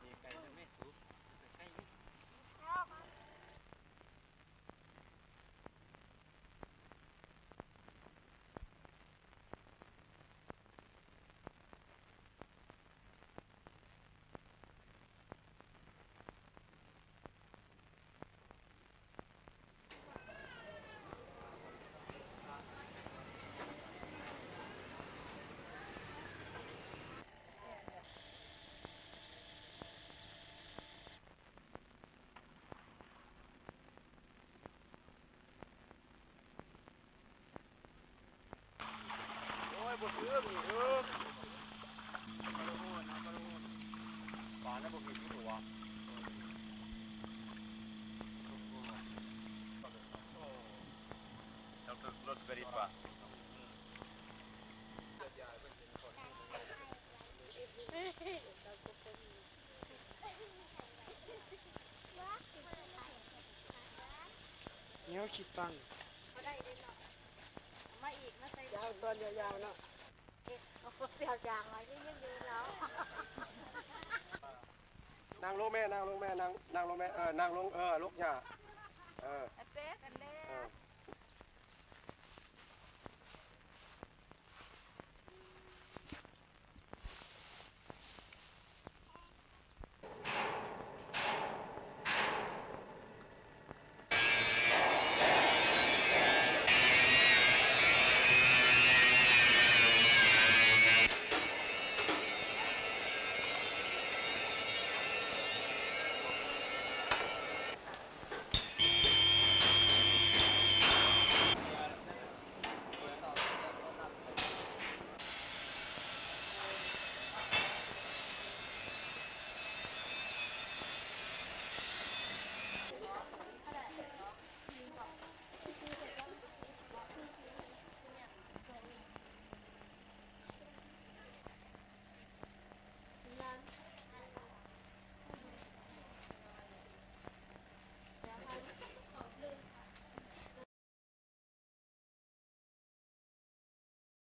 ເດໄກນະແມ່ສູ ໄປໄກ. ໂອ້ຍ ບໍ່ຖືກນີ້ເດີ ປານະບໍ່ເຫັນຢູ່ຕົວະ ເຈົ້າຖືກລົດເກີດອີກປະ. ແນວຄິດຕັງ ບໍ່ໄດ້ເດ້ເນາະ ເອົາມາອີກ ມາໃສ່ ຍາວ ຕອນຍາວໆເນາະ ເອ໊ະ ເອົາເສື້ອຢາງມາ ຍັງຢູ່ເນາະ. ນັ່ງລົງແມ່ ນັ່ງລົງແມ່ ນັ່ງ ນັ່ງລົງແມ່ ເອີ ນັ່ງລົງ ເອີ ລູກຍ່າ ເອີ ເປັນອັນແລ້ວ ເອີ.